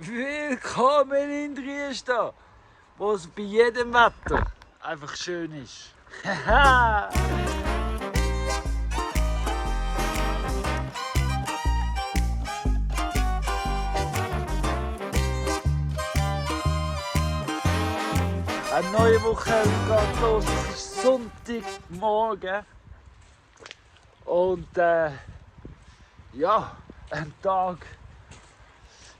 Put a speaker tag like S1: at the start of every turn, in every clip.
S1: Willkommen in Triesta, wo es bei jedem Wetter einfach schön ist. Haha! Eine neue Woche geht los. Es ist Sonntagmorgen. Und ja, ein Tag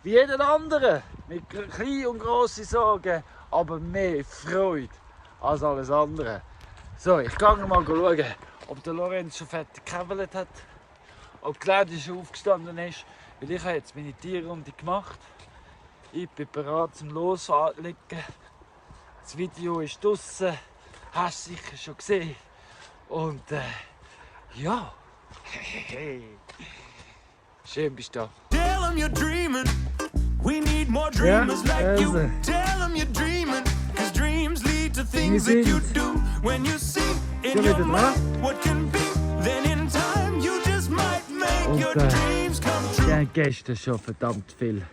S1: wie jeden anderen. Mit kleinen und grossen Sorgen, aber mehr Freude als alles andere. So, ich gehe mal schauen, ob der Lorenz schon fertig gekevelt hat. Ob Claudia schon aufgestanden ist. Weil ich habe jetzt meine Tierrunde gemacht. Ich bin bereit zum Loslegen. Das Video ist draussen, hast du sicher schon gesehen. Und ja, schön bist du da.
S2: Tell them you're dreaming. We need more dreamers like you. Tell them you're dreaming. Cause dreams lead to things that you do. When you see in your mind what can be, then in time you just might make your dreams come true.
S1: Ich habe gestern schon verdammt viel.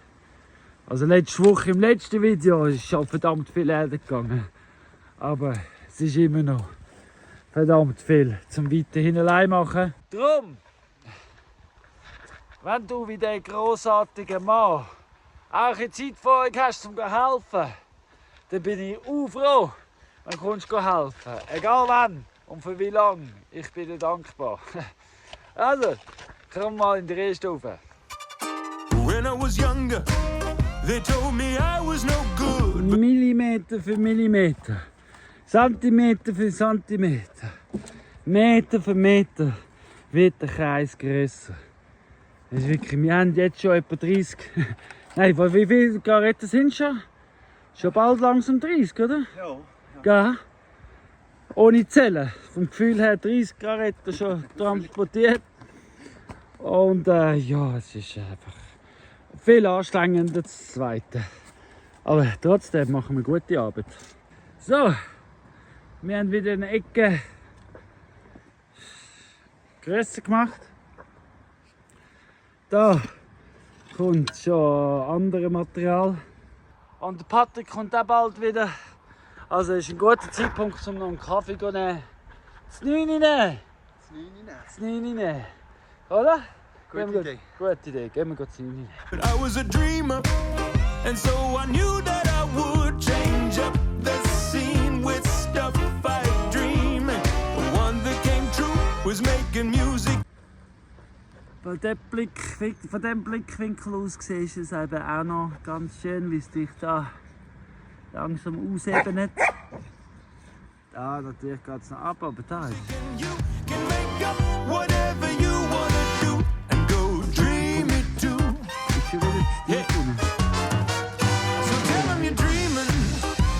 S1: Also letzte Woche im letzten Video ist schon verdammt viel Erde gegangen. Aber es ist immer noch verdammt viel zum weiterhin allein machen. Drum, wenn du wie der grossartige Mann auch eine Zeit vor euch hast, um zu helfen, dann bin ich froh, wenn du helfen kannst. Egal wann und für wie lange, ich bin dir dankbar. Also, komm mal in die Rehstufe.
S2: When I was younger, they told me I was no good.
S1: Millimeter für Millimeter, Zentimeter für Zentimeter, Meter für Meter wird der Kreis grösser. Das ist wirklich, wir haben jetzt schon etwa 30. Nein, wie viele Zigaretten sind schon? Schon bald langsam 30, oder? Ja. Ohne Zählen. Vom Gefühl her 30 Zigaretten schon transportiert. Und ja, es ist einfach viel anstrengender das Zweite. Aber trotzdem machen wir gute Arbeit. So, wir haben wieder eine Ecke grösser gemacht. Da kommt schon anderes Material. Und der Patrick kommt auch bald wieder. Also es ist ein guter Zeitpunkt, um noch einen Kaffee zu nehmen. Das 9 nehmen. Das 9 nehmen. Oder? Gute Idee. Gute Idee. Gehen wir das 9 nehmen.
S2: But I was a dreamer, and so I knew that I would change up the scene with stuff I dream. The one that came true was making music.
S1: Von diesem Blickwinkel aus gesehen ist es eben auch noch ganz schön, wie es dich da langsam ausebnet. Da natürlich geht es noch ab, aber da ist
S2: You can make up whatever you wanna do and go dream it too.
S1: schon wieder zu tief unten.
S2: So tell them you're dreaming.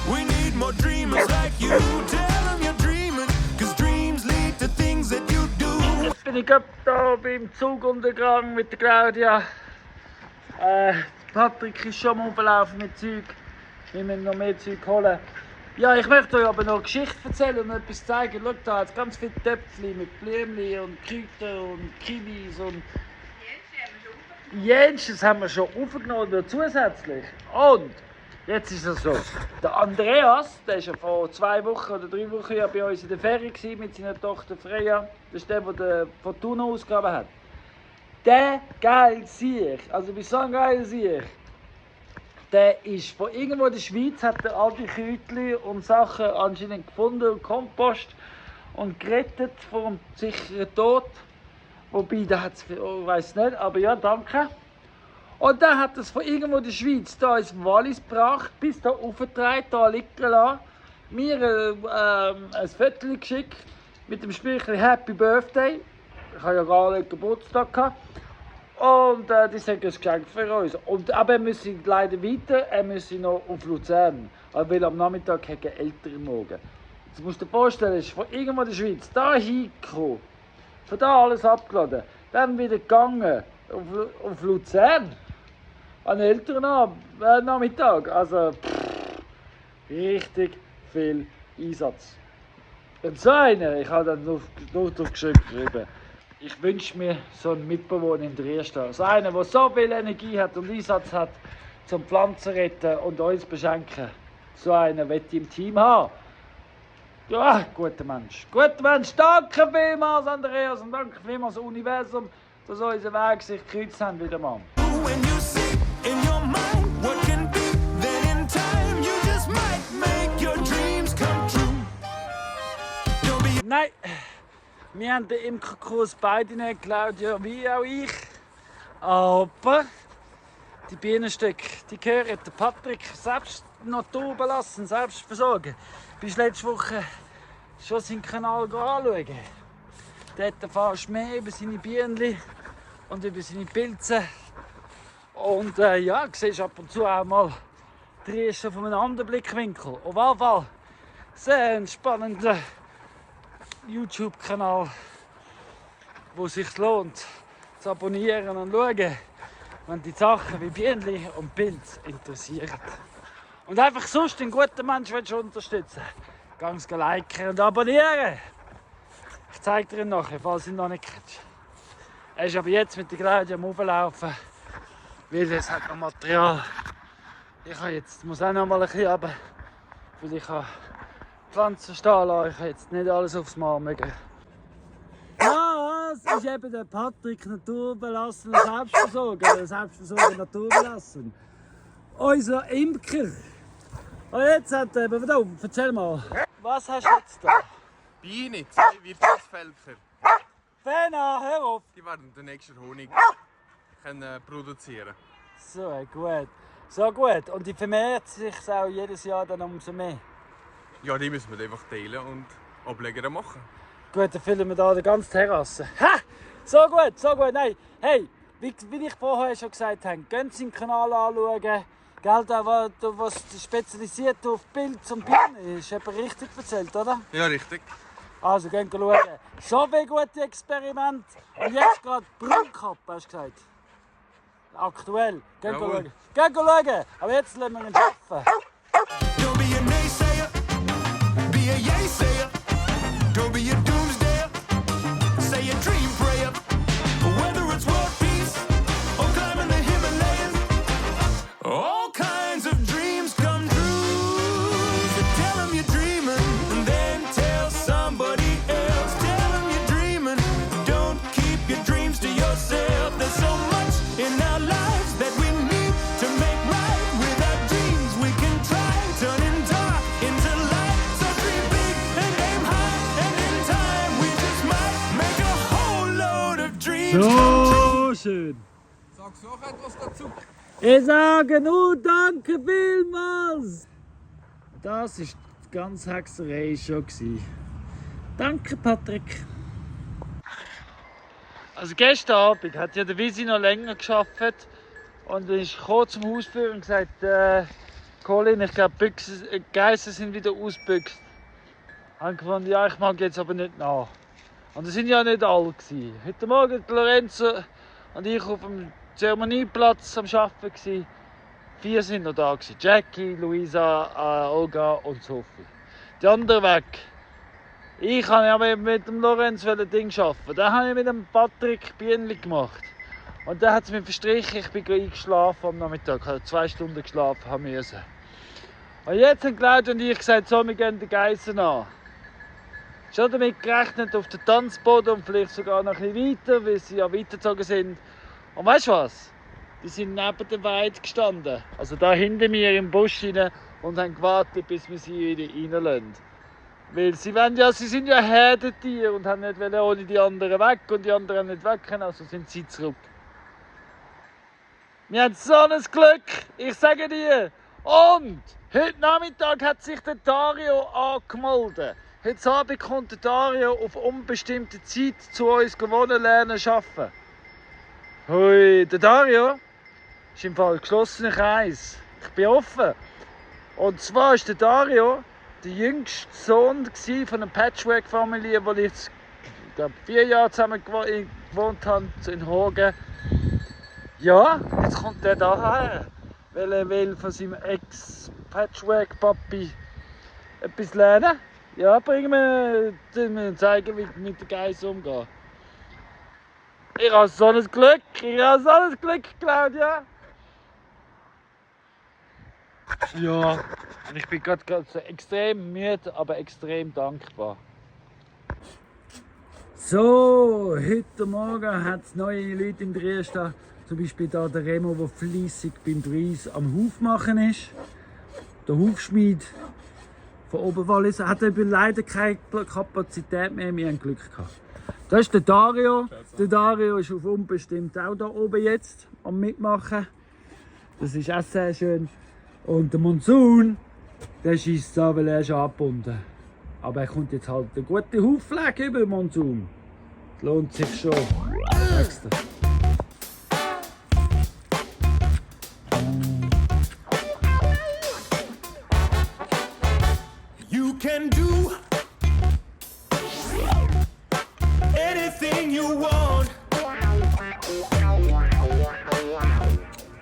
S2: We need more dreamers like you. Tell them you're dreaming. Cause dreams lead to things that you do.
S1: Jetzt bin ich gerade da beim Zuguntergang mit der Claudia. Patrick ist schon am Auflaufen mit Zeug. Wir müssen noch mehr Zeug holen. Ja, ich möchte euch aber noch eine Geschichte erzählen und etwas zeigen. Schaut da, jetzt ganz viele Töpfchen mit Blümchen und Kräutern und Kiwis und Jensches haben wir schon aufgenommen zusätzlich. Und jetzt ist es so, der Andreas, der war ja vor 2 Wochen oder 3 Wochen ja bei uns in der Ferie mit seiner Tochter Freya. Das ist der der Fortuna ausgegraben hat. Der geile Sieg, also wie so ein geiler Sieg, der ist von irgendwo in der Schweiz, hat er all die Kräutchen und Sachen anscheinend gefunden und Kompost und gerettet vor dem sicheren Tod. Wobei, da hat es, ich weiß nicht, aber ja, danke. Und dann hat es von irgendwo in der Schweiz da ins Wallis gebracht, bis da aufgetragen, da liegen lassen. Mir ein Viertel geschickt mit dem Sprüchchen Happy Birthday. Ich habe ja gar nicht Geburtstag gehabt. Und die sagen, ein Geschenk für uns. Und, aber er müsse leider weiter, er müsse noch auf Luzern. Weil am Nachmittag hat er älteren Morgen. Jetzt musst du dir vorstellen, er ist von irgendwo in der Schweiz da hingekommen. Von da alles abgeladen. Dann wieder gegangen auf Luzern. An älteren Nachmittag. Also richtig viel Einsatz. Und so einer, ich habe dann nur geschrieben. Ich wünsche mir so einen Mitbewohner in Triesta. So einer, der so viel Energie hat und Einsatz hat, zum Pflanzen retten und uns beschenken. So einen will ich im Team haben. Ja, guter Mensch. Guter Mensch, danke vielmals Andreas und danke vielmals Universum, dass unser Weg sich gekreuzt haben wieder mal.
S2: When you see in your mind what can be, then in time you just might make your dreams come true. Don't be
S1: Nein, wir haben den Imkerkurs beide nicht, Claudia wie auch ich. Aber die Bienenstücke, die gehören der Patrick. Selbst Natur belassen, selbst versorgen. Bis letzte Woche schon seinen Kanal anschauen. Dort erfährst du mehr über seine Bienen und über seine Pilze. Und ja, du siehst ab und zu auch mal die Rieschen von einem anderen Blickwinkel. Auf jeden Fall sehr ein spannender YouTube-Kanal, wo es sich lohnt zu abonnieren und schauen, wenn die Sachen wie Bienen und Pilze interessieren. Und einfach sonst den guten Menschen willst du unterstützen, ganz liken und abonnieren. Ich zeige dir ihn nachher, falls du ihn noch nicht kennst. Er ist aber jetzt mit der Claudia am Auflaufen, weil es hat noch Material. Muss auch noch mal ein bisschen runter, weil ich kann Pflanzen stehen lassen. Ich kann jetzt nicht alles aufs Mal mögen. Das ist eben der Patrick Naturbelassen Selbstversorger Naturbelassen. Unser Imker. Und jetzt hat erzähl mal, was hast du jetzt da?
S3: Bienen, 2 Wirtschaftsvölker.
S1: Fena, hör auf!
S3: Die werden den nächsten Honig können produzieren.
S1: So gut. So gut. Und die vermehrt sich auch jedes Jahr dann umso mehr.
S3: Ja, die müssen wir einfach teilen und Ableger machen.
S1: Gut, dann füllen wir da die ganze Terrasse. Ha! So gut, so gut. Nein, hey, wie ich vorher schon gesagt habe, gehen Sie den Kanal anschauen. Gell, was spezialisiert auf Pilze und Bienen ist. Ist richtig erzählt, oder?
S3: Ja, richtig.
S1: Also, gehen schauen. So viele gute Experimente. Und jetzt gerade Brunkappe, hast du gesagt. Aktuell. Gehen schauen. Gehen schauen. Aber jetzt lassen wir ihn arbeiten.
S2: Don't be a naysayer, be a yay-sayer. Don't be a doomsdayer, say a dream prayer. Whether it's world peace or climbing the Himalayas, all kinds of dreams come true. So tell them you're dreaming and then tell somebody else. Tell them you're dreaming, don't keep your dreams to yourself. There's so much in our lives that we need to make right with our dreams. We can try turning dark into light. So dream big and aim high, and in time we just might make a whole load of dreams.
S1: So schön.
S3: Sagst du auch etwas dazu?
S1: Ich sage nur danke vielmals. Das war die ganze Hexerei schon. Danke, Patrick. Also gestern Abend hat ja der Visi noch länger gearbeitet und ist zum Hausführer und gesagt, Colin, ich glaube, die Geissen sind wieder ausgebüxt. Ich habe gefunden, ja, ich mag jetzt aber nicht nach. Und das sind ja nicht alle gewesen. Heute Morgen Lorenzo und ich auf dem Zeremonieplatz am Arbeiten. 4 sind noch da gewesen. Jackie, Luisa, Olga und Sophie. Die anderen weg. Ich wollte ja mit dem Lorenz ein Ding arbeiten. Dann habe ich mit dem Patrick Bienenli gemacht. Und dann hat es mich verstrichen, ich bin eingeschlafen am Nachmittag. Ich habe 2 Stunden geschlafen müssen. Und jetzt haben Claudia und ich gesagt, so, wir gehen den Geissen an. Schon damit gerechnet auf den Tanzboden und vielleicht sogar noch ein bisschen weiter, weil sie ja weitergezogen sind. Und weißt du was? Die sind neben der Weide gestanden, also da hinter mir im Busch rein, und haben gewartet, bis wir sie wieder reinlassen. Weil sie sind ja Herdentiere und haben nicht ohne die anderen weg und die anderen nicht weg können, also sind sie zurück. Wir haben so ein Glück, ich sage dir. Und heute Nachmittag hat sich der Dario angemeldet. Heute Abend kommt der Dario auf unbestimmte Zeit zu uns gewonnen lernen arbeiten. Hui, der Dario ist im Fall geschlossener Kreis. Ich bin offen. Und zwar ist der Dario der jüngste Sohn von einer Patchwork-Familie, wo ich glaube 4 Jahre zusammen gewohnt habe, in Hogen. Ja, jetzt kommt der daher, weil er will von seinem Ex-Patchwork-Papi etwas lernen. Ja, bringen wir zeigen, wie mit den Geissen umgehen. Ich habe so ein Glück, Claudia. Ja, ich bin gerade so extrem müde, aber extrem dankbar. So, heute Morgen hat es neue Leute in Dresden. Zum Beispiel da der Remo, der fleissig beim Dries am Huf machen ist. Der Hufschmied von Oberwallis hat aber leider keine Kapazität mehr. Wir haben Glück gehabt. Das ist der Dario. Der Dario ist auf unbestimmt auch da oben jetzt am Mitmachen. Das ist auch sehr schön. Und der Monsun, der schießt da, weil er ist angebunden. Aber er kommt jetzt halt eine gute Hufpflege über Monsun. Das lohnt sich schon. Extra.
S2: You can do anything you want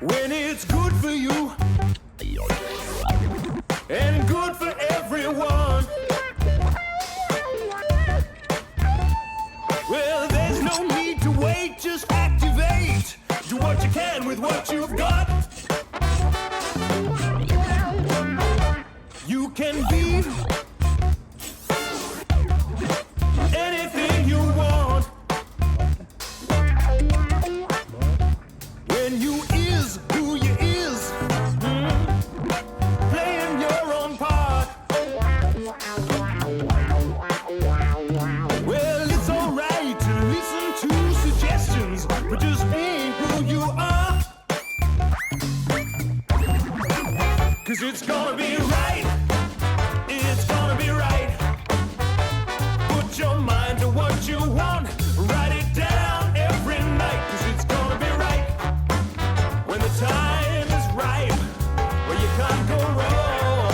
S2: when it's good for you and good for everyone. Well, there's no need to wait, just activate. Do what you can with what you've got. You can be anything you want when you is who you is, playing your own part. Well, it's alright to listen to suggestions, but just being who you are, 'cause it's gonna be right. It's gonna be right. Put your mind to what you want. Write it down every night. 'Cause it's gonna be right. When the time is right. Well, you can't go wrong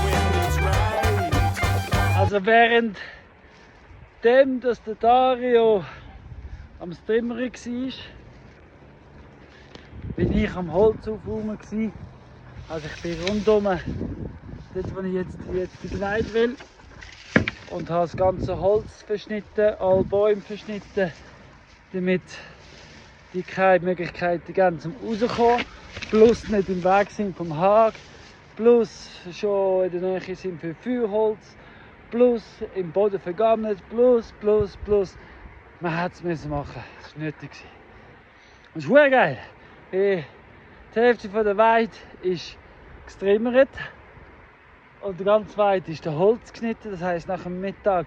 S2: when it's right.
S1: Also während dass der Dario am Stimmern war, bin ich am Holz aufräumen. Also ich bin rundum, dort wo ich jetzt die Kleid will, und habe das ganze Holz verschnitten, alle Bäume verschnitten, damit die keine Möglichkeit haben zum rauskommen, plus nicht im Weg sind vom Hag, plus schon in der Nähe sind für Feuerholz, plus im Boden vergammelt, plus. Man hat es machen, das war nötig. Und es ist verdammt geil. Die Hälfte von der Weide ist gestrimmert und die ganze Weide ist der Holz geschnitten. Das heisst, nach dem Mittag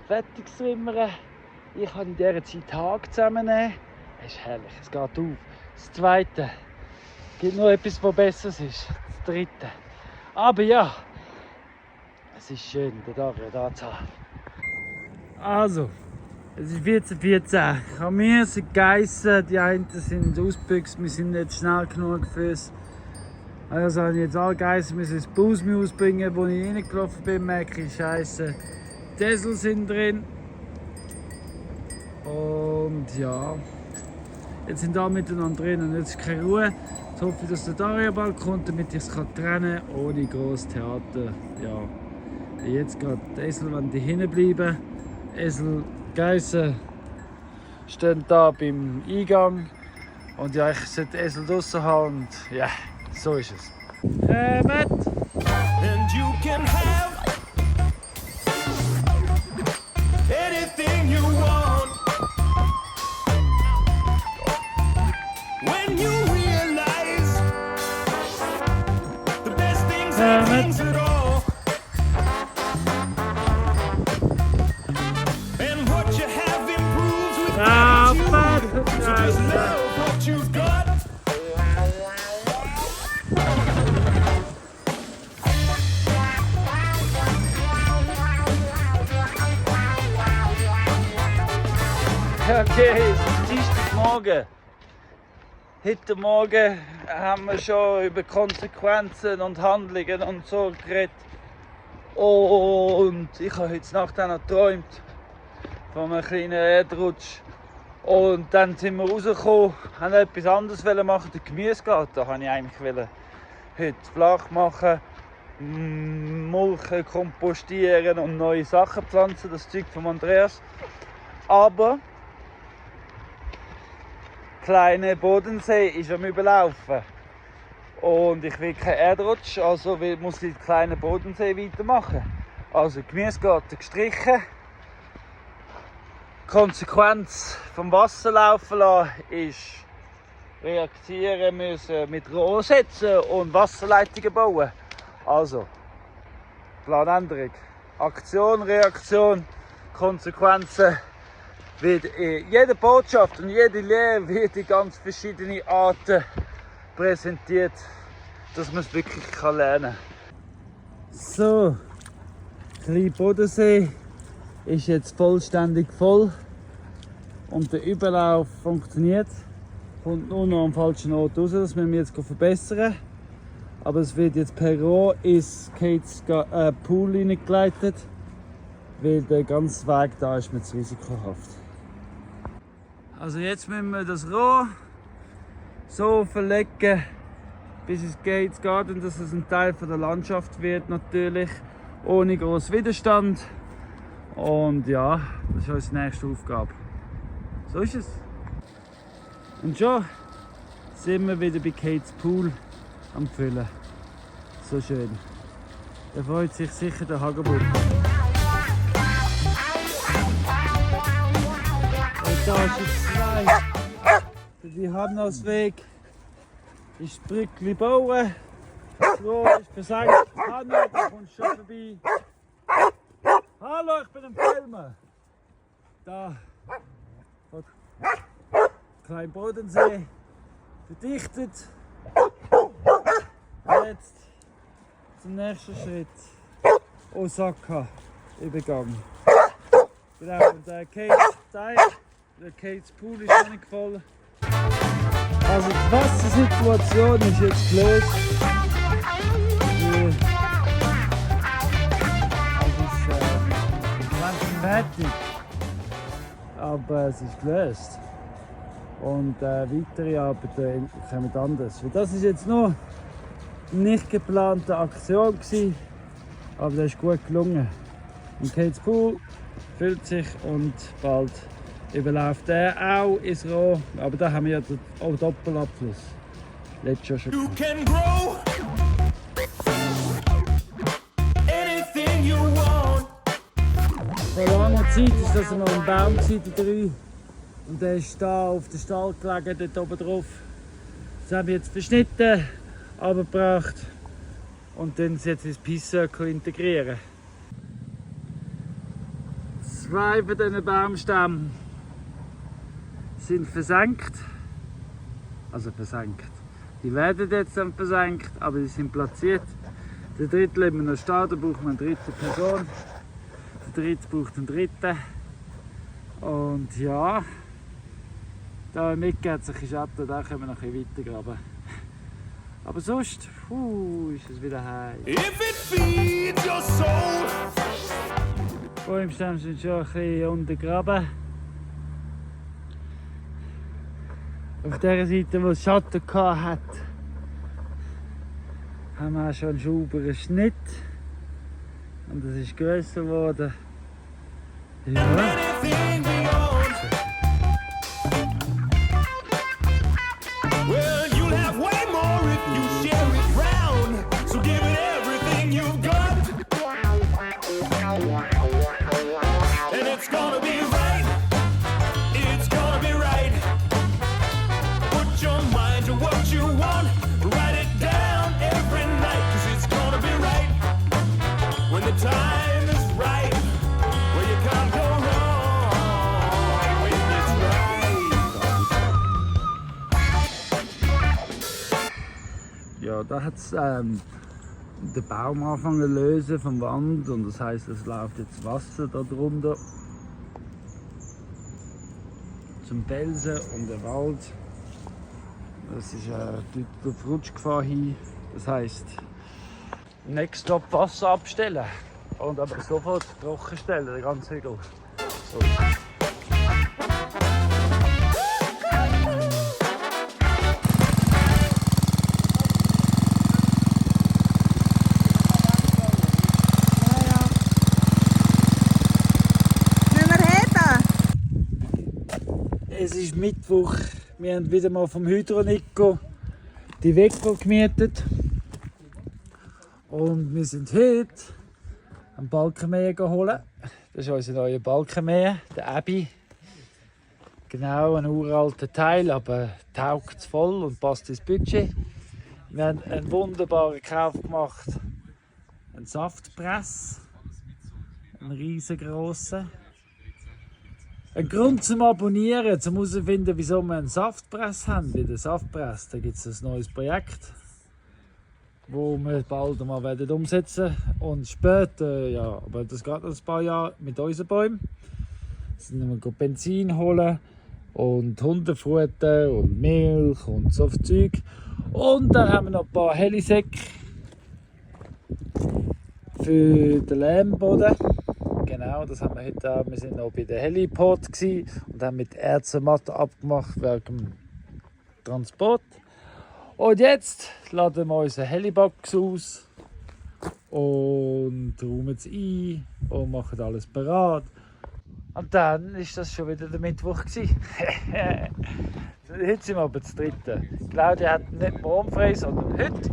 S1: fertig strimmern. Ich kann in dieser Zeit Haag zusammennehmen. Das ist herrlich, es geht auf. Das Zweite gibt noch etwas, was Besseres ist. Das Dritte. Aber ja, es ist schön, den Dario da zu haben. Also, es ist 14:14. Ich habe mir geissen, die einen sind ausgebüxt, wir sind nicht schnell genug fürs. Also habe ich jetzt alle geissen, müssen das Bus ausbringen, wo ich reingelaufen bin, merke ich, Scheiße, die Esel sind drin. Und ja, jetzt sind alle miteinander drin und jetzt ist keine Ruhe. Jetzt hoffe ich, dass der Dario bald kommt, damit ich es trennen kann, ohne grosses Theater. Ja, jetzt gerade die Esel, wenn die hinten bleiben. Esel, Geissen stehen da beim Eingang. Und ja, ich sollte den Esel draussen haben und ja, so ist es. Matt!
S2: And you can have anything you want when you realize the best things are things at all. And what you have improves with what you do. So just love what you've got.
S1: Okay, es ist Dienstagmorgen. Heute Morgen haben wir schon über Konsequenzen und Handlungen und so geredet. Und ich habe heute Nacht auch noch geträumt von einem kleinen Erdrutsch. Und dann sind wir rausgekommen, haben etwas anderes machen, den Gemüsegarten. Da wollte ich eigentlich heute flach machen, mulchen, kompostieren und neue Sachen pflanzen, das Zeug von Andreas. Aber der kleine Bodensee ist am Überlaufen. Und ich will keinen Erdrutsch, also muss ich den kleinen Bodensee weitermachen. Also Gemüsegarten gestrichen. Die Konsequenz vom Wasser laufen lassen ist reagieren müssen mit Rohr setzen und Wasserleitungen bauen. Also Planänderung. Aktion, Reaktion, Konsequenzen. Wird in jeder Botschaft und jede Lehre wird in ganz verschiedene Arten präsentiert, dass man es wirklich lernen kann. So, Klein Bodensee ist jetzt vollständig voll und der Überlauf funktioniert. Kommt nur noch am falschen Ort raus, das müssen wir jetzt verbessern. Aber es wird jetzt per Rohr ins Kates Pool hineingeleitet, weil der ganze Weg da ist mir zu risikohaft. Also jetzt müssen wir das Rohr so verlegen bis ins Gates Garden, dass es ein Teil von der Landschaft wird, natürlich ohne großen Widerstand. Und ja, das ist unsere nächste Aufgabe. So ist es. Und schon sind wir wieder bei Kates Pool am Füllen. So schön. Da freut sich sicher der Hagebutt. Und da ist jetzt zwei. Die Hannausweg ist das Brückli bauen. Das Rohr ist versenkt. Hanna, da kommst du schon vorbei. Hallo, ich bin am Filmen. Da. Klein Bodensee. Verdichtet. Jetzt zum nächsten Schritt. Osaka. Übergang. Genau, und der Kates Pool ist noch nicht voll. Also die Wassersituation ist jetzt gelöst. Es ist fertig. Aber es ist gelöst. Und weitere Arbeiten kommen anders. Das ist jetzt nur eine nicht geplante Aktion gewesen, aber das ist gut gelungen. Und Kates Pool füllt sich und bald überläuft der auch ins Rohr, aber da haben wir ja auch Doppelabfluss. Letztes Jahr schon.
S2: You can grow anything you want.
S1: Vor langer Zeit war das noch ein Baum, der 3. Und der ist da auf der Stall gelegen, dort oben drauf. Das haben wir jetzt verschnitten, runtergebracht und dann jetzt ins Peace Circle integrieren. 2 von diesen Baumstämmen sind versenkt. Also versenkt. Die werden jetzt dann versenkt, aber die sind platziert. Der dritte lassen wir noch stehen, da braucht man eine dritte Person. Der dritte braucht einen dritten. Und ja, da im Ecke hat sich ein Schatten, da können wir noch ein bisschen weiter graben. Aber sonst ist es wieder heim.
S2: If it feeds your soul.
S1: Die Bäumstämme sind schon ein bisschen untergraben. Auf der Seite, wo es Schatten hat, haben wir auch schon einen sauberen Schnitt. Und es ist grösser geworden. Ja.
S2: Anything beyond. Well, you'll have way more if you share it round. So give it everything you've got. And it's gonna be right. It's gonna be right. Put your mind to what you want. Write it down every night. 'Cause it's gonna be right. When the time is right. Well, you can't go wrong when it's right.
S1: Ja, da hat es den Baum angefangen zu lösen vom Wand und das heisst, es läuft jetzt Wasser da drunter zum Felsen und der Wald. Das ist dort auf Rutschgefahr hin. Das heisst, Next Stop Wasser abstellen und aber sofort trocken stellen, den ganzen Hügel. So. Es ist Mittwoch, wir haben wieder mal vom Hydronico die Wegel gemietet. Und wir sind heute einen Balkenmäher geholt. Das ist unser neuer Balkenmäher, der Abby. Genau, ein uralter Teil, aber taugt es voll und passt ins Budget. Wir haben einen wunderbaren Kauf gemacht. Einen Saftpress. Einen riesengroßen. Ein Grund zum Abonnieren, zum herauszufinden, wieso wir einen Saftpress haben. Bei der Saftpress, da gibt es ein neues Projekt, wo wir bald mal werden umsetzen. Und später, ja, aber das geht noch ein paar Jahre mit unseren Bäumen. Sind wir Benzin holen und Hundefutter und Milch und so viel Zeug. Und dann haben wir noch ein paar Helisäcke für den Lehmboden. Genau, das haben wir heute auch. Wir sind noch bei der Heliport und haben mit Ärztematt abgemacht wegen dem Transport. Und jetzt laden wir unsere Helibox aus und räumen es ein und machen alles bereit. Und dann war das schon wieder der Mittwoch. Heute sind wir aber zu dritten. Claudia hat nicht morgen frei, sondern heute.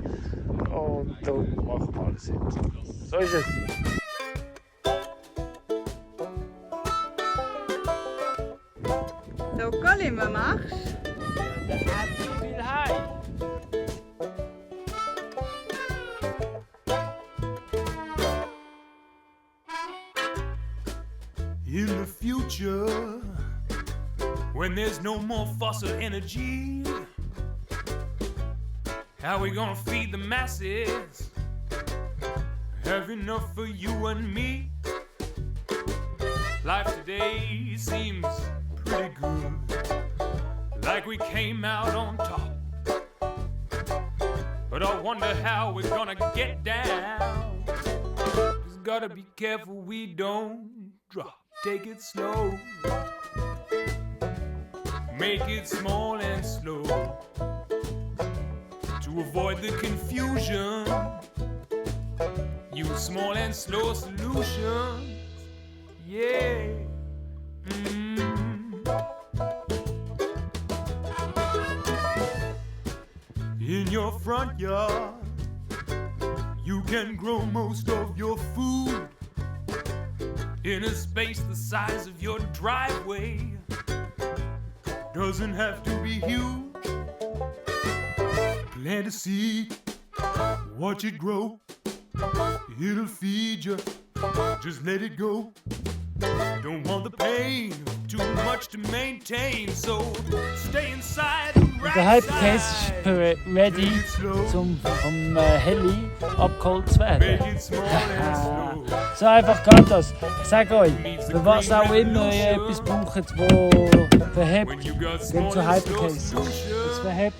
S1: Und darum machen wir alles heute. So ist es.
S4: So, Colin, was machst du?
S1: Der Abby will heim.
S2: In the future, when there's no more fossil energy, how we gonna feed the masses? Have enough for you and me? Life today seems pretty good, like we came out on top. But I wonder how we're gonna get down. Just gotta be careful we don't drop. Take it slow, make it small and slow, to avoid the confusion. Use small and slow solutions, yeah. In your front yard, you can grow most of your food. In a space the size of your driveway, doesn't have to be huge. Plant a seed, watch it grow. It'll feed you, just let it go. Don't want the pain, too much to maintain, so stay inside.
S1: Der Halbkäse ist ready, zum vom Heli abgeholt zu werden. So einfach geht das. Ich sage euch, für was auch immer ihr etwas braucht, das verhebt, geht zu Halbkäse. Das verhebt.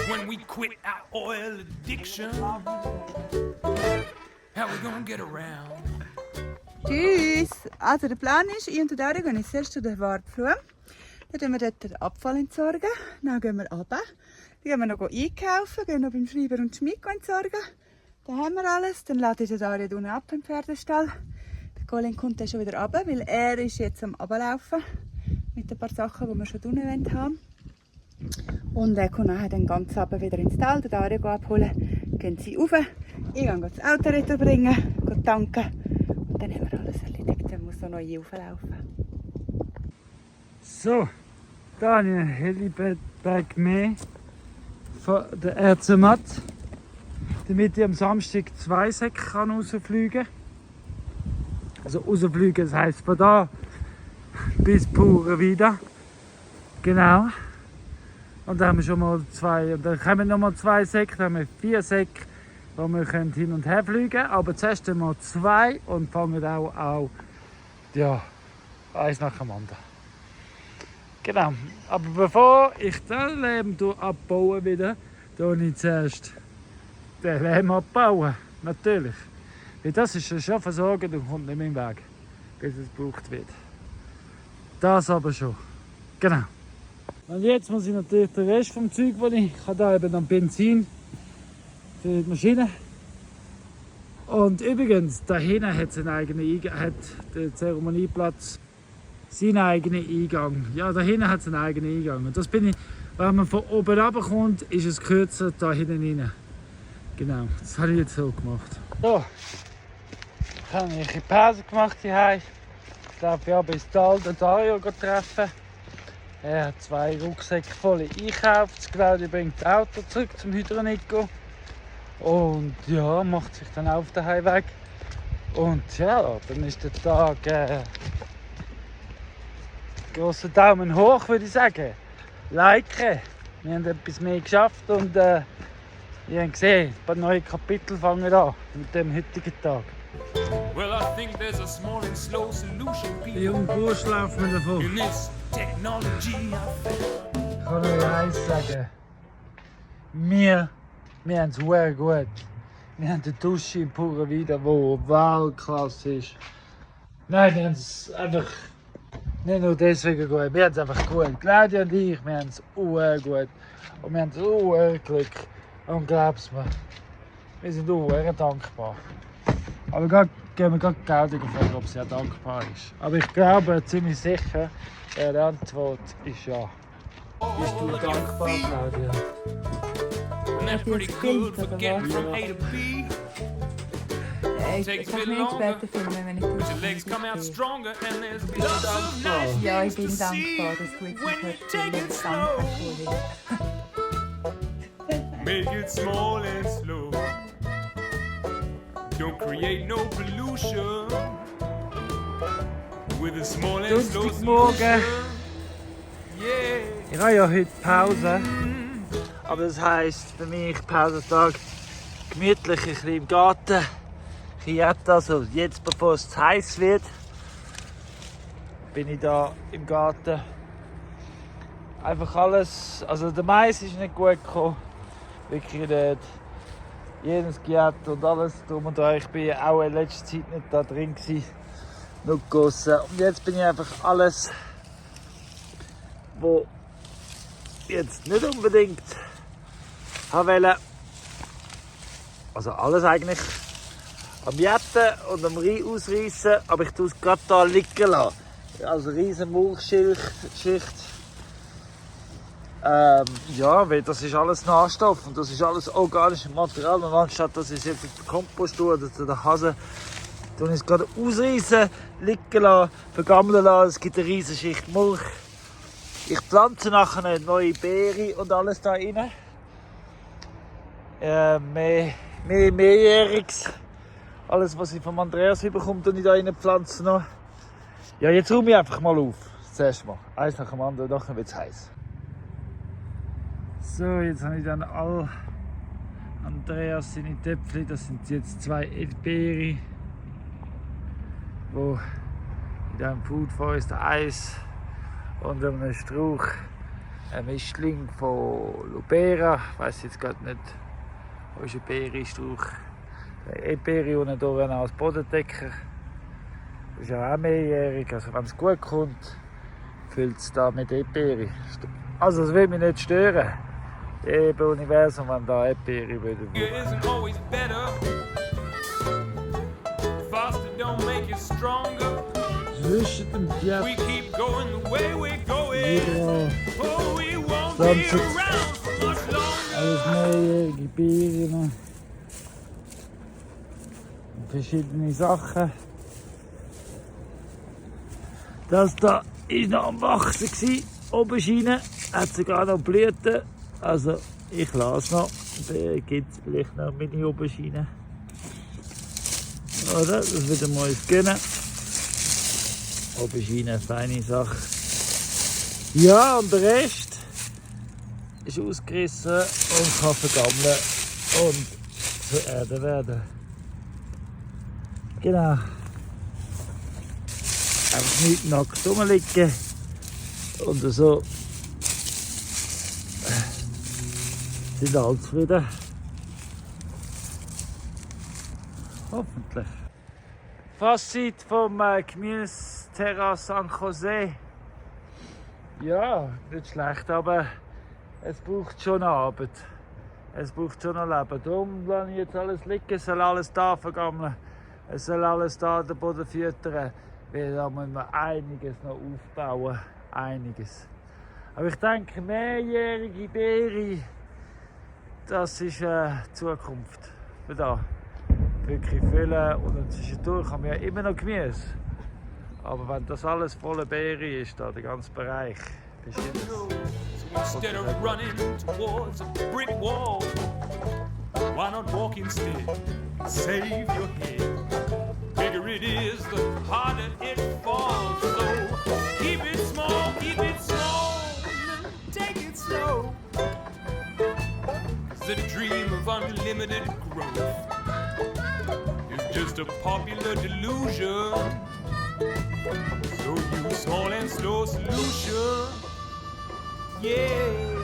S2: When we quit our oil addiction, how we gonna get around?
S4: Tschüss! Also der Plan ist, ich und der Dario gehen jetzt zuerst zu der Warpfluh. Dann tun wir dort den Abfall entsorgen. Dann gehen wir runter. Dann gehen wir noch einkaufen, gehen noch beim Schreiber und Schmied entsorgen. Dann haben wir alles. Dann lade ich den Dario unten ab im Pferdestall. Der Colin kommt dann schon wieder runter, weil er ist jetzt am Runterlaufen mit ein paar Sachen, die wir schon unten haben. Und er kommt nachher dann ganz runter wieder ins Tal, den Dario abholen. Gehen sie rauf. Ich gehe das Auto retour bringen, tanken. Und dann haben wir alles erledigt. Dann muss noch neu auflaufen.
S1: So, da habe ich ein Helibag mehr von der Ärztematt, damit ich am Samstag 2 Säcke rausfliegen kann. Also rausfliegen, das heisst von da bis Pure wieder. Genau. Und dann haben wir schon mal 2, und dann kommen noch mal 2 Säcke, dann haben wir 4 Säcke, wo wir hin und her fliegen können. Aber zuerst einmal 2 und fangen auch ja, eins nach dem anderen. Genau. Aber bevor ich den Lehm abbauen wieder, tue ich zuerst den Lehm abbauen. Natürlich. Weil das ist schon versorgt und kommt nicht mehr im Weg, bis es gebraucht wird. Das aber schon. Genau. Und jetzt muss ich natürlich den Rest vom Zeug, das ich habe, da eben dann Benzin für die Maschine. Und übrigens, da hinten hat es einen eigenen der Zeremonieplatz. seinen eigenen Eingang. Ja, da hinten hat es einen eigenen Eingang. Und das bin ich, wenn man von oben runterkommt, ist es kürzer da hinten rein. Genau, das habe ich jetzt so gemacht. So, ich habe eine Pause gemacht hier. Ich laufe ja bis Tal den Dario treffen. Er hat 2 Rucksäcke voll einkauft. Claudia bringt das Auto zurück zum Hydronico. Und ja, macht sich dann auf den Heimweg. Und ja, dann ist der Tag grosser Daumen hoch, würde ich sagen. Liken. Wir haben etwas mehr geschafft und ihr habt gesehen, ein paar neue Kapitel fangen an mit dem heutigen Tag.
S2: Well, I think there's a small and slow solution,
S1: Die
S2: people.
S1: junge Bursch laufen wir davon.
S2: In this technology I found.
S1: Ich kann euch eins sagen. Wir haben es sehr gut. Wir haben eine Dusche in Pura Vida, die Weltklasse ist. Nein, wir haben es einfach nicht nur deswegen gut, wir haben es einfach gut. Claudia und ich, wir haben es sehr gut. Und wir haben sehr Glück. Und glaub's mir, wir sind sehr dankbar. Aber gehen wir gerade Claudia fragen, ob sie auch dankbar ist. Aber ich glaube ziemlich sicher, die Antwort ist ja. Bist du dankbar, Claudia?
S2: And that's pretty good for getting from A to B.
S4: Ich kann mich später filmen, wenn ich
S2: But your legs come out stronger and there's lots of nice
S4: Ja, ich
S2: things
S4: bin
S2: to see
S4: dankbar, dass du jetzt
S2: when
S4: nicht
S2: you take it slow. Make it small and slow. Don't create no pollution with a small and slow
S1: Donnerstagmorgen.
S2: solution. Yeah.
S1: Ich habe ja heute Pause. Aber das heisst für mich Pausentag gemütlich ein bisschen im Garten. Also jetzt, bevor es zu heiß wird, bin ich da im Garten. Einfach alles, also der Mais ist nicht gut gekommen. Wirklich nicht. Jedes Giat und alles drum und dran. Ich bin auch in letzter Zeit nicht da drin gewesen, nur gegossen. Und jetzt bin ich einfach alles, wo jetzt nicht unbedingt wollte, also alles eigentlich, am Jetten und am Ausreißen, aber ich tue es gerade hier liegen lassen. Also riesen Mulchschicht. Ja, weil das ist alles Nahrstoff und das ist alles organisches Material. Und anstatt dass ich es jetzt in den Kompost tue oder zu der Hase, tue ich es gerade ausreißen, liegen lassen, vergammeln lassen. Es gibt eine riesige Schicht Mulch. Ich pflanze nachher eine neue Beere und alles da rein. Mehrjähriges. Alles, was ich von Andreas bekomme, tue ich da rein pflanzen noch. Ja, jetzt räume ich einfach mal auf. Zuerst mal. Eins nach dem anderen, nachher wird es heiß. So, jetzt habe ich dann all Andreas seine Töpfchen. Das sind jetzt 2 Erdbeere, wo in diesem Food Forest Eis und einem Strauch ein Mischling von Lubera. Ich weiss jetzt gerade nicht, wo ist ein Beerenstrauch. Erdbeere unten durch als Bodendecker. Das ist ja auch mehrjährig. Also wenn es gut kommt, füllt es da mit Erdbeere. Also es will mich nicht stören. Im Universum, wenn da Erdbeere würde.
S2: It isn't always better. Faster don't make you stronger.
S1: Zwischen dem Pferd.
S2: We keep going the way we're going.
S1: Ja,
S2: Oh, we won't
S1: Dann
S2: be
S1: sitzt-
S2: around for much longer.
S1: alles mehrjährige Beeren. Und verschiedene Sachen. Das da war noch am Wachsen gewesen. Aubergine hat sogar noch Blüten. Also ich lasse noch. Da gibt es vielleicht noch Mini-Aubergine. Oder? Das wird mal uns gönnen. Aubergine, feine Sache. Ja, und der Rest ist ausgerissen und kann vergammeln und zur Erde werden. Genau. Einfach nicht nackt rumliegen und so sind alle zufrieden. Hoffentlich. Fazit vom Gemüseterrasse San Jose. Ja, nicht schlecht, aber es braucht schon Arbeit. Es braucht schon noch Leben. Darum lasse ich jetzt alles liegen, es soll alles da vergammeln. Es soll alles da den Boden füttern. Weil da müssen wir einiges noch aufbauen. Einiges. Aber ich denke, mehrjährige Beere, das ist Zukunft. Für da. Wirklich füllen und dann zwischendurch haben wir ja immer noch Gemüse. Aber wenn das alles voller Beere ist, da, der ganze Bereich, bestimmt.
S2: Instead of running towards a brick wall, why not walk instead? Save your head. Bigger it is, the harder it falls. So keep it small, and take it slow. 'Cause the dream of unlimited growth is just a popular delusion. So use small and slow solution. Yeah.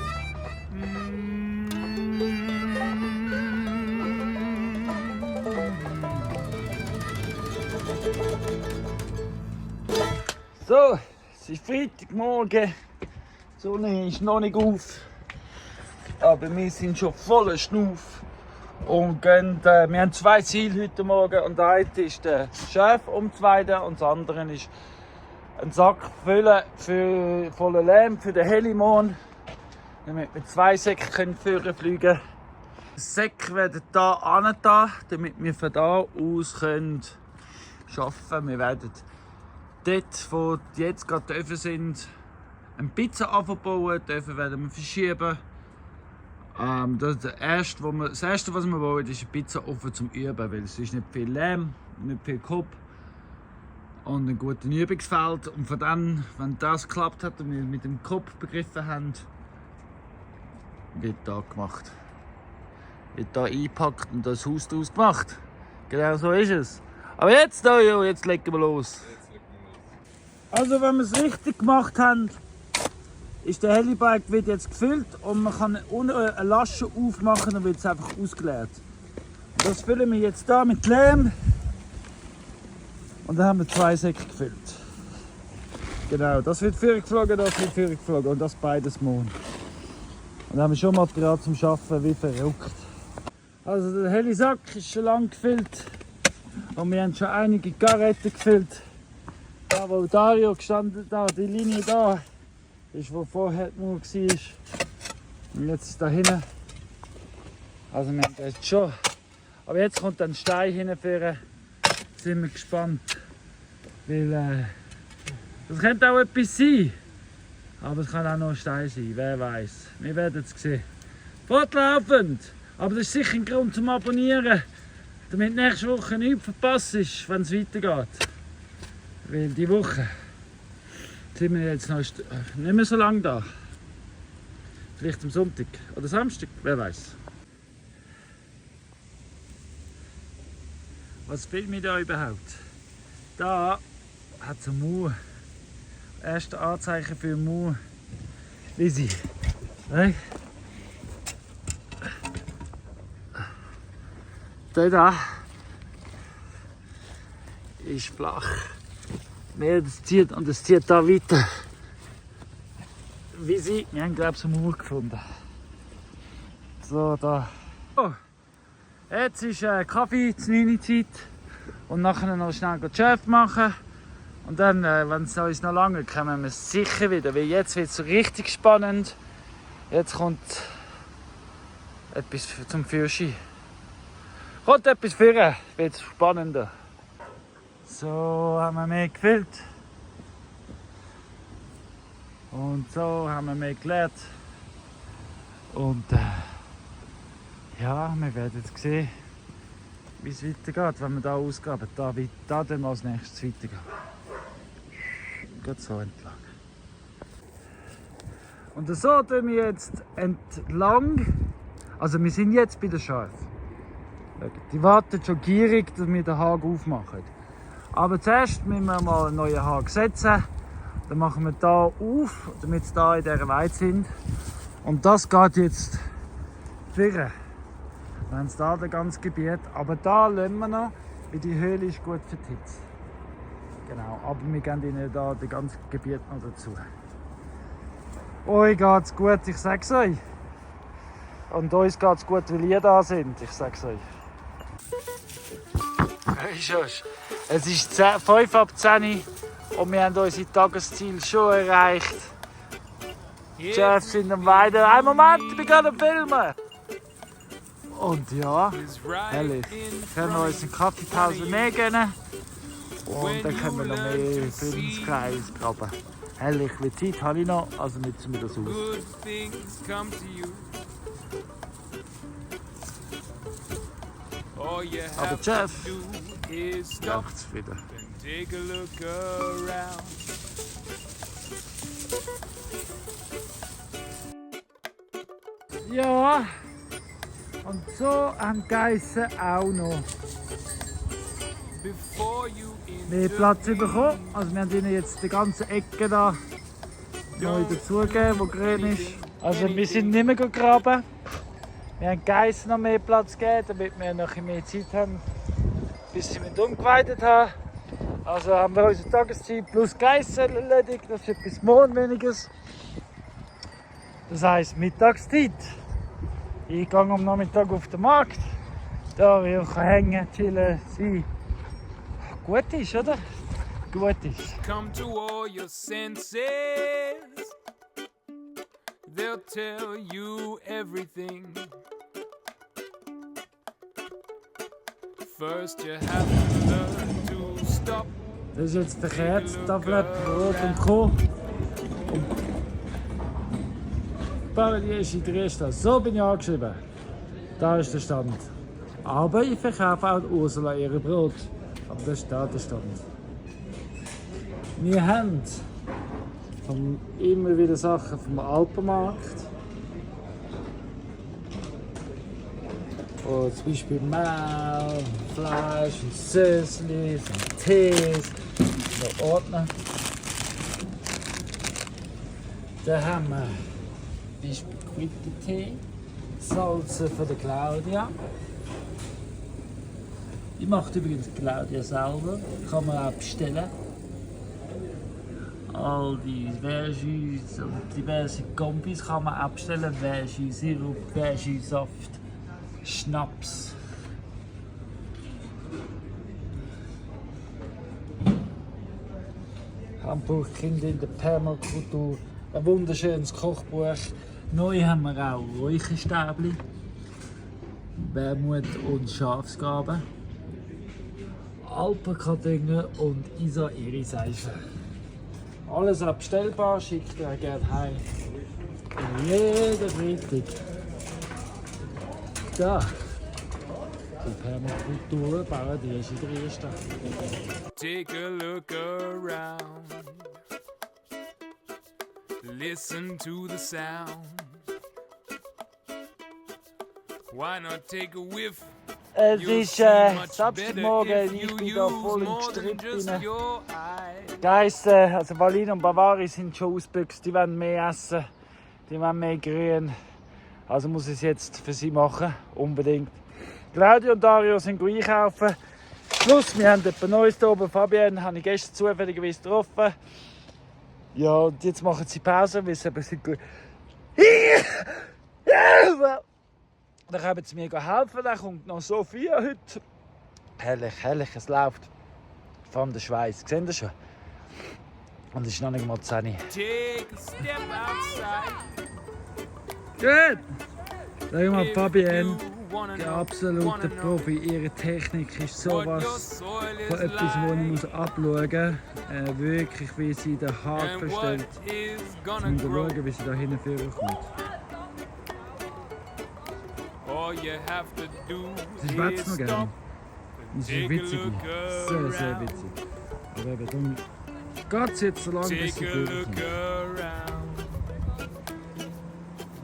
S1: So, es ist Freitagmorgen, die Sonne ist noch nicht auf, aber wir sind schon voller Schnuff und gehen, wir haben 2 Ziele heute Morgen und das eine ist der Schaf umzuweiden und das andere ist einen Sack füllen voller Lehm für den Helimon, damit wir 2 Säcke fliegen können. Die Säcke werden hier angetan, damit wir von hier aus arbeiten können. Wir werden dort, wo die jetzt gerade dürfen sind, eine Pizza anbauen, dürfen werden wir verschieben. Das Erste, was wir bauen, ist ein Pizzaofen zum Üben, weil es ist nicht viel Lehm, nicht viel Kopf und ein gutes Übungsfeld. Und von dann, wenn das geklappt hat und wir mit dem Kopf begriffen haben, wird da gemacht. Wird da eingepackt und das Haus daraus gemacht. Genau so ist es. Aber jetzt, jetzt legen wir los. Also wenn wir es richtig gemacht haben, ist der Helibike wird jetzt gefüllt und man kann unten eine Lasche aufmachen und wird es einfach ausgeleert. Das füllen wir jetzt hier mit Lehm und dann haben wir 2 Säcke gefüllt. Genau, das wird vorgeflogen, das wird vorgeflogen und das beides morgen. Und dann haben wir schon Material zum Arbeiten, wie verrückt. Also der Helisack ist schon lange gefüllt und wir haben schon einige Garetten gefüllt. Da wo Dario gestanden hat, die Linie da, ist wo vorher nur war. Und jetzt ist da hinten. Also wir haben das jetzt schon. Aber jetzt kommt ein Stein hinführen. Sind wir gespannt. Weil das könnte auch etwas sein. Aber es kann auch noch ein Stein sein, wer weiß. Wir werden es sehen. Fortlaufend! Aber das ist sicher ein Grund zum Abonnieren, damit nächste Woche nichts verpasst ist, wenn es weitergeht. Weil die Woche sind wir jetzt noch nicht mehr so lange da. Vielleicht am Sonntag oder Samstag, wer weiß. Was filme ich da überhaupt? Da hat es eine Mauer. Erste Anzeichen für eine Mauer. Lisi. Hey. Da ist flach. Nee, das zieht und es zieht da weiter. Wie sie, wir haben glaube ich eine Mauer gefunden. So, da. Oh, jetzt ist Kaffee, zur 9 Zeit und nachher noch schnell die Schäfe machen. Und dann, wenn es uns noch lange kommen wir sicher wieder, weil jetzt wird es so richtig spannend. Jetzt kommt etwas zum Führerschein. Kommt etwas führen, wird es spannender. So haben wir mehr gefüllt. Und so haben wir mehr gelernt. Und ja, wir werden jetzt sehen, wie es weitergeht, wenn wir hier ausgraben. Da dann als nächstes weitergehen. Geht so entlang. Und so tun wir jetzt entlang. Also wir sind jetzt bei der Schafe. Die warten schon gierig, dass wir den Haken aufmachen. Aber zuerst müssen wir mal einen neuen Haken setzen. Dann machen wir hier auf, damit sie hier in dieser Weide sind. Und das geht jetzt führen. Wir haben hier das ganze Gebiet. Aber da lassen wir noch, weil die Höhle ist gut für die Hitze. Genau, aber wir geben ihnen hier das ganze Gebiet noch dazu. Euch geht es gut, ich sage es euch. Und uns geht es gut, weil ihr da sind, ich sage es euch. Es ist 5 ab 10 Uhr. Und wir haben unsere Tagesziele schon erreicht. Jeff sind am Weiden. Einen Moment, ich bin gerade am Filmen. Und ja, herrlich. Können wir uns eine Kaffeepause mehr gönnen. Und dann können wir noch mehr Filmskreis graben. Herrlich, wie Zeit habe ich noch, also nutzen wir das aus. Aber Jeff, macht's wieder. Ja, und so haben die Geissen auch noch mehr Platz bekommen. Also wir haben ihnen jetzt die ganze Ecke da neu dazugegeben, die grün ist. Also wir sind nicht mehr gegraben. Wir haben Geissen noch mehr Platz gegeben, damit wir noch mehr Zeit haben, bis sie mit umgeweidet haben. Also haben wir unsere Tageszeit plus Geissen erledigt, das wird bis morgen weniges. Das heisst Mittagszeit. Ich gehe am Nachmittag auf den Markt. Da will ich hängen, chillen, sein. Gut ist, oder? Gut ist.
S2: Come to all your senses. They'll tell you everything. First you have to learn to stop.
S1: Das ist jetzt der Kerztafel, Brot und Co. Paradies ist in der ersten. So bin ich angeschrieben. Da ist der Stand. Aber ich verkaufe auch Ursula ihre Brot. Aber das ist da der Stand. Wir haben immer wieder Sachen vom Alpenmarkt. Und zum Beispiel Mehl, Fleisch, und Sösli, und Tees, noch Ordner. Dann haben wir zum Beispiel Quitty-Tee, Salze von der Claudia. Die macht übrigens Claudia selber, kann man auch bestellen. All die Verjus und diverse Kombis kann man auch bestellen. Verjus Sirup, Verjus Saft, Schnaps. Hamburg Kinder in der Permakultur, ein wunderschönes Kochbuch. Neu haben wir auch Räucherstäbli, Wermut und Schafsgaben, Alpenkartoffeln und Isa-Eri-Seife. Alles abstellbar, schickt ihr gerne heim. Jeder Freitag. Da. Die Permakultur bauen die ist in der ersten.
S2: Take a look around. Listen to the sound. Why not take a whiff?
S1: Es ist Samstagmorgen, ich bin da voll im Gestrüpp rein. Geissen, also Wallin und Bavari sind schon ausgebüxt, die wollen mehr essen, die wollen mehr Grün. Also muss ich es jetzt für sie machen, unbedingt. Claudia und Dario sind einkaufen. Plus, wir haben jemand Neues hier oben. Fabienne habe ich gestern zufälligerweise getroffen. Ja, und jetzt machen sie Pause, weil sie eben sind gut. Dann können sie mir helfen, dann kommt noch Sophia heute. Herrlich, herrlich, es läuft. Von der Schweiz, seht ihr schon? Und es ist noch nicht mal 10 Uhr.
S2: Take a step outside.
S1: Gut! Schau mal, Fabienne, der absolute Profi. Ihre Technik ist sowas von etwas, wo ich abschauen muss. Wirklich, wie sie den Haken verstellt. Jetzt müssen wir schauen, wie sie da hinten kommt. Sie schwätzt noch gerne. Das ist witzig. Sehr, sehr witzig. Aber eben, dann geht es jetzt so lange, bis sie vorkommt.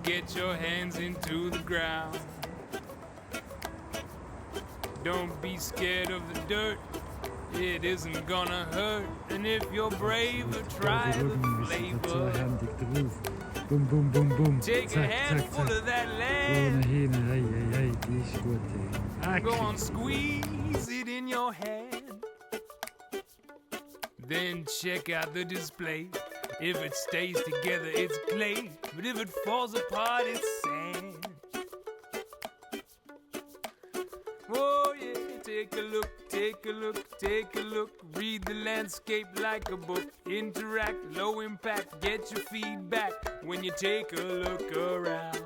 S2: Get your hands into the ground. Don't be scared of the dirt. It isn't gonna hurt. And if you're brave, try the flavor.
S1: Bum, bum, bum, bum.
S2: Take a handful of that land.
S1: Ohne hin, hey, hey, hey, die ist gut.
S2: Go on, squeeze it in your hand. Then check out the display. If it stays together, it's clay. But if it falls apart, it's sand. Oh yeah, take a look, take take a look, read the landscape like a book, interact, low impact, get your feedback when you take a look around.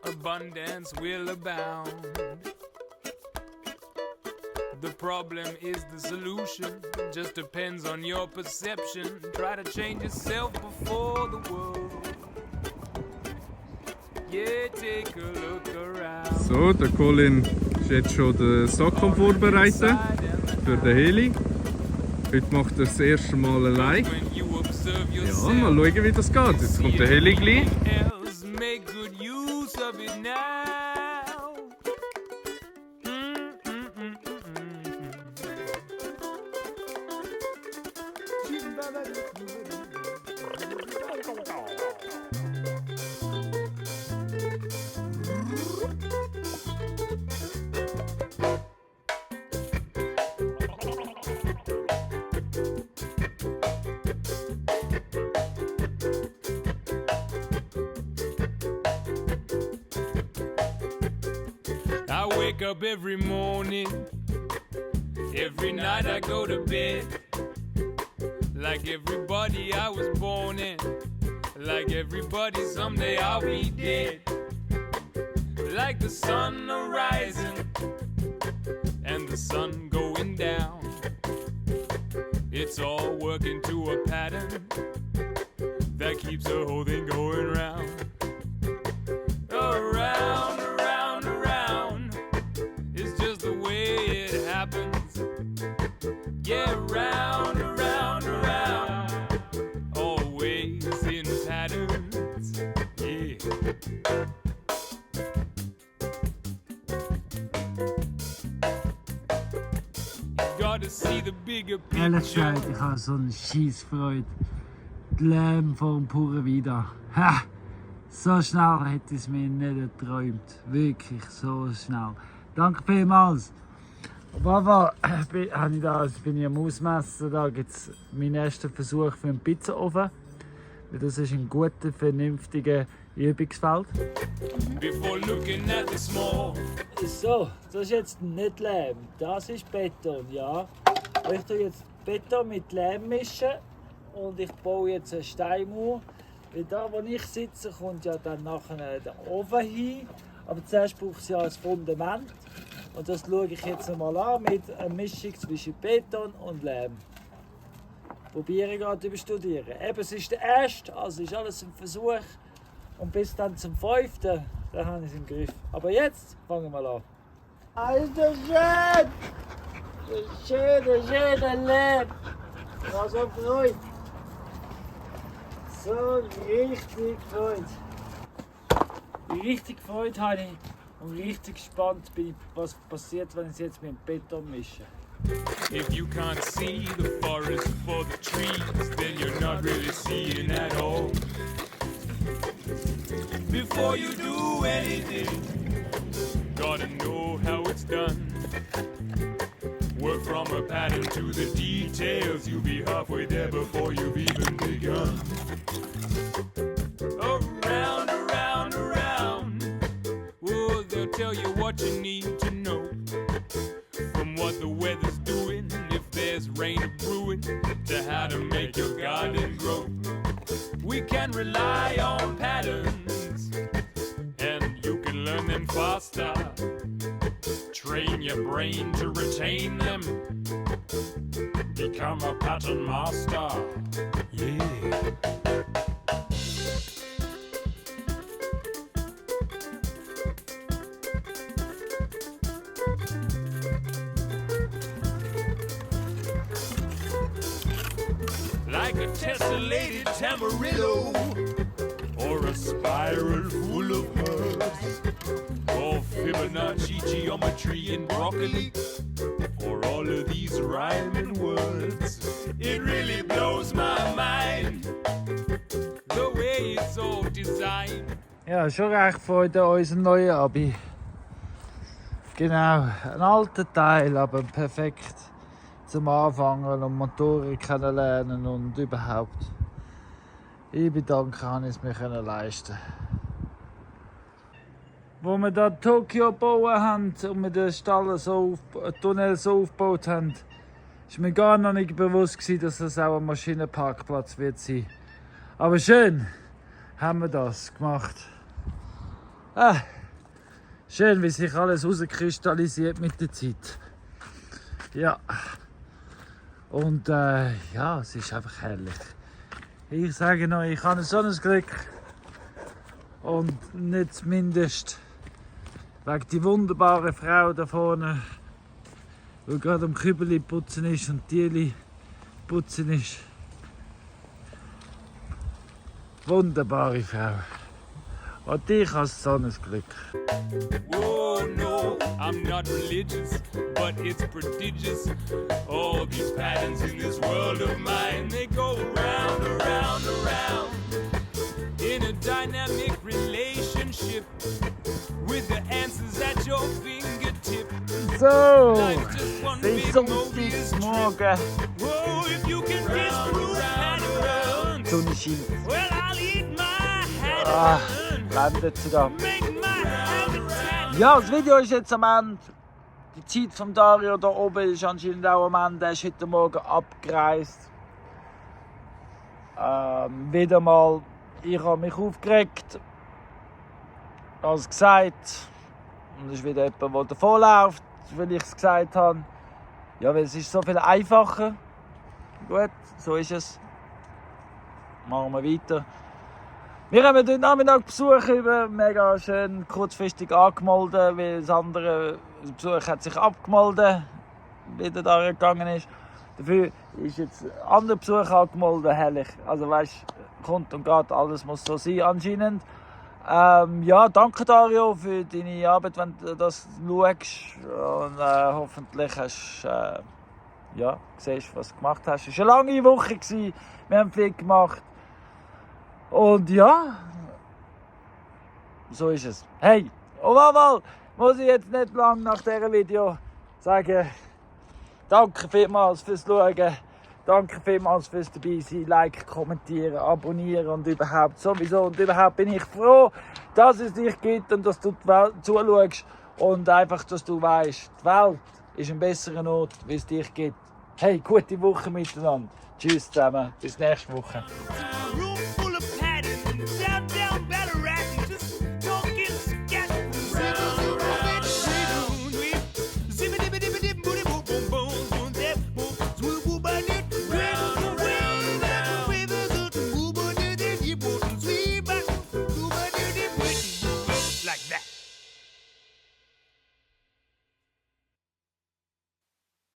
S2: Abundance will abound. The problem is the solution, just depends on your perception. Try to change yourself before the world. Yeah, take a look around.
S3: So, der Colin ist jetzt schon den Sack am Vorbereiten für den Heli. Heute macht er das erste Mal allein. Ja, mal schauen, wie das geht. Jetzt kommt der Heli gleich.
S2: Make good use of it now. I wake up every morning, every night I go to bed. Like everybody I was born in, like everybody someday I'll be dead. Like the sun arising and the sun going down, it's all working to a pattern that keeps the whole thing going round. Around, around, around, it's just the way it happens. Yeah, round, around, around, always in patterns. Yeah. Gotta see the bigger
S1: Ehrlich
S2: picture.
S1: gesagt, ich habe so eine Scheissfreude. Die Lärm vom puren Wieder. Ha! So schnell hätte ich es mir nicht geträumt. Wirklich so schnell. Danke vielmals. Papa, bin ich am Ausmessen. Da gibt es meinen ersten Versuch für einen Pizzaofen. Das ist ein guter, vernünftiger Übungsfeld.
S2: Before looking at the small.
S1: So, das ist jetzt nicht Lehm. Das ist Beton, ja. Ich tue jetzt Beton mit Lehm mischen und ich baue jetzt eine Steinmauer. Weil da, wo ich sitze, kommt ja dann nachher der Ofen hin. Aber zuerst braucht es ja ein Fundament. Und das schaue ich jetzt mal an mit einer Mischung zwischen Beton und Lehm. Probiere ich gerade überstudieren. Eben, es ist der erste, also ist alles ein Versuch. Und bis dann zum 5. dann habe ich es im Griff. Aber jetzt fangen wir mal an. Ah, ist das schön! Das schöne Lehm! Ich habe so gefreut. So richtig gefreut. Richtig gefreut habe ich und richtig gespannt bin ich, was passiert, wenn ich es jetzt mit dem Beton mische.
S2: If you can't see the forest for the trees, then you're not really seeing at all. Before you do anything, gotta know how it's done. Work from a pattern to the details, you'll be halfway there before you've even begun. Around, around, around, oh, they'll tell you what you need to know. From what the weather's doing, if there's rain or brewing, to how to make your garden grow. We can rely on patterns, and you can learn them faster. Train your brain to retain them. Become a pattern master. Yeah. Like a tessellated tamarillo, or a spiral full of herbs, or Fibonacci geometry in broccoli, or all of these rhyming words. It really blows my mind, the way it's all designed.
S1: Ja, schon recht Freude an unserem neuen Abi. Genau, ein alter Teil, aber perfekt zum Anfangen und Motorik kennenlernen und überhaupt. Ich bedanke, dass ich es mir leisten konnte. wo wir da Tokio gebaut haben und wir den Tunnel so aufgebaut haben, ist mir gar noch nicht bewusst gewesen, dass das auch ein Maschinenparkplatz wird sein. Aber schön haben wir das gemacht. Schön, wie sich alles herauskristallisiert mit der Zeit. Ja. Und ja, es ist einfach herrlich. Ich sage noch, ich habe so ein Glück. Und nicht mindest wegen die wunderbare Frau da vorne, die gerade am Kübeli putzen ist und Tierli putzen ist. Wunderbare Frau. Und ich habe so ein Glück.
S2: Oh no, I'm not religious, but it's prodigious. All these patterns in this world of mine, they go round, around, around. In a dynamic relationship with the answers at your fingertip.
S1: So,
S2: Life's just one
S1: es ist
S2: big Mobius trip.
S1: Sonntagmorgen.
S2: Whoa, if you can disprove patterns,
S1: Die Sonne scheint.
S2: well, I'll eat my hat and
S1: Blendet sogar.
S2: make my habitat.
S1: Ja, das Video ist jetzt am Ende. Die Zeit von Dario da oben ist anscheinend auch am Ende. Er ist heute Morgen abgereist. Wieder mal, ich habe mich aufgeregt. Als gesagt. Und es ist wieder jemand, der davonläuft, weil ich es gesagt habe. Ja, weil es ist so viel einfacher. Gut, so ist es. Machen wir weiter. Wir haben heute Nachmittag Besuch über, mega schön kurzfristig angemeldet, weil das andere Besuch hat sich abgemeldet, wie der da gegangen ist. Dafür ist jetzt ein anderer Besuch angemeldet, herrlich. Also weißt, kommt und geht, alles muss so sein anscheinend. Ja, danke Dario für deine Arbeit, wenn du das schaust und hoffentlich hast ja, siehst, was du gemacht hast. Es war eine lange Woche gewesen. Wir haben viel gemacht. Und ja, so ist es. Hey, auf einmal muss ich jetzt nicht lang nach diesem Video sagen, danke vielmals fürs Schauen, danke vielmals fürs dabei sein, Like, kommentieren, abonnieren und überhaupt sowieso. Und überhaupt bin ich froh, dass es dich gibt und dass du zuschaust und einfach, dass du weißt, die Welt ist ein besserer Ort, wie es dich gibt. Hey, gute Woche miteinander. Tschüss zusammen, bis nächste Woche.
S2: Room full